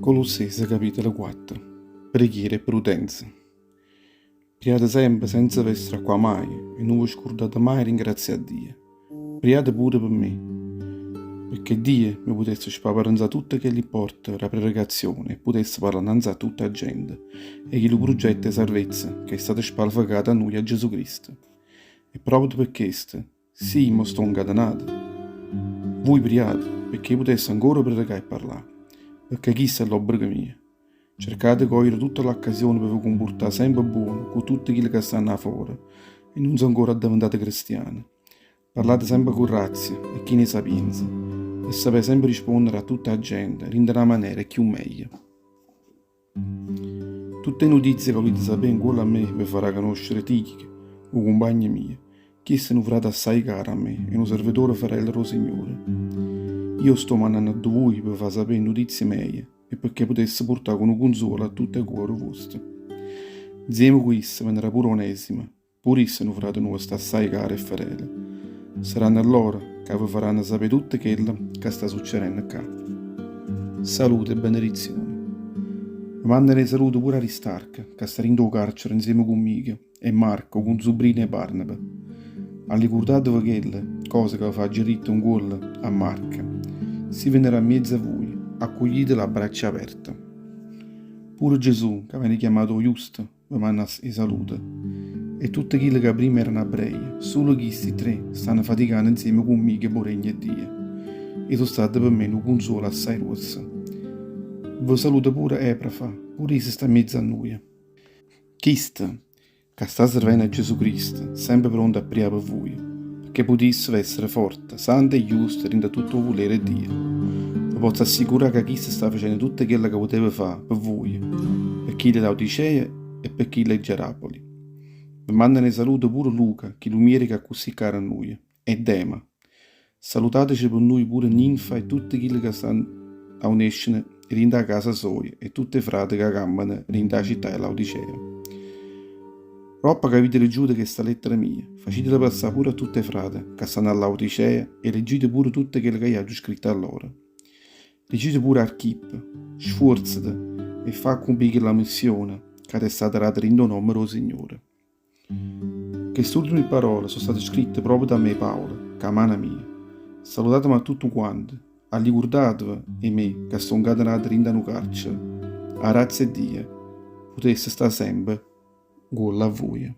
Colussese capitolo 4 Preghiera e prudenza Priate sempe senza ve stracquà maje e nun ve scurdate maje 'e ringrazià a Dio. Priate pure pe me, pecché Dio me putesse spaparanzà tutte chelli porte d' 'a prerecazione e putesse parlà 'nnanze a tutta 'a gente 'e chillu prugetto 'e sarvezza ca è stato spalfecato a nuje 'a Gesù Cristo. E proprio pe chesto, si mo sto 'ncatenato, vui priate pecché io putesse ancora prerecà e parlà, pecché chisto è l'obbrego mio. Cercate 'e cogliere tutte l'accasione pe ve cumpurtà sempe buono cu tutte chille ca stanno 'a fora e nun so' ancora addeventate crestiane. Parlate sempe cu grazia e chine 'e sapienza, pe sapè sempe risponnere a tutta 'a gente dint' 'a na manera cchiù meglio. Tutte 'e nutizie ca vulite sapè 'ncuollo a me ve farà canoscere Tichico, 'o cumpagno mio. Chisto è nu frate assaje caro a me e nu servetore fedele d' 'o Signore. Io 'o sto mannanno addu vuje pe ve fa sapè 'e nutizie meje e pecché putesse purtà cu nu cunzuolo a tutte 'e cuore vuoste. Nzieme cu isso venerà pure Onesimo, pure isso è nu frate nuosto assaje caro e fedele. Saranno lloro ca ve faranno sapé tutto chello ca sta succedenno ccà. Salute e benedizione. Ve mannano 'e salute pure Aristarco, ca sta dint' 'o carcere nzieme cu mmico, e Marco, 'o cunzubrino 'e Barnaba. Allicurdateve chelle cose ca v'aggio ditto 'ncuollo a Marco. Si venerà 'mmiez'a vuje, accuglitelo a braccia aperte. Pure Gesù, ca vene chiammato 'o Justo, ve manna 'e salute. E tutte chille ca primma erano abbreje, sulo chisti tre stanno faticanno 'nzieme cu mmico p' 'o regno 'e Dio. E so' state pe me nu cunzuolo assai gruosso. Ve saluta pure Eprafa, pure isso sta 'mmiez'a nuje. Chisto, ca sta servenno a Gesù Cristo, sempe pronto a prià pe vuje, pecché putisseve essere forte, sante e juste dint' a tutto 'o vulere 'e Dio. Ve pozzo assicurà ca chisto sta facenno tutto chello ca puteva fà pe vuje, pe chille 'e Laodicea e pe chille 'e Gerapoli. Ve mannano 'e salute pure Luca, chillu miereco accussì caro a nuje, e Dema. Salutatece pe nuje pure Ninfa e tutte chille ca s'aunesceno dint' 'a casa soja e tutt' 'e frate ca campano dint' 'a città 'e Laodicea. Roppo ca avite leggiuto chesta lettera mia, facitela passà pure a tutt' 'e frate ca stanno a Laodicea e leggite pure tutto chello ca io aggio scritto a loro. Dicite pure a Archippo, Sfuorzate e fa accumpì chella missione ca t'è stata data dint' 'o nomme d' 'o Signore. Chest'urdeme parole so' state scritte proprio da me Paolo, cu 'a mana mia. Salutateme a tuttu quante, allicurdateve 'e me ca sto 'ncatenato dint' a nu carcere. 'A grazia 'e Dio putesse sta sempe 'ncuollo a vuje.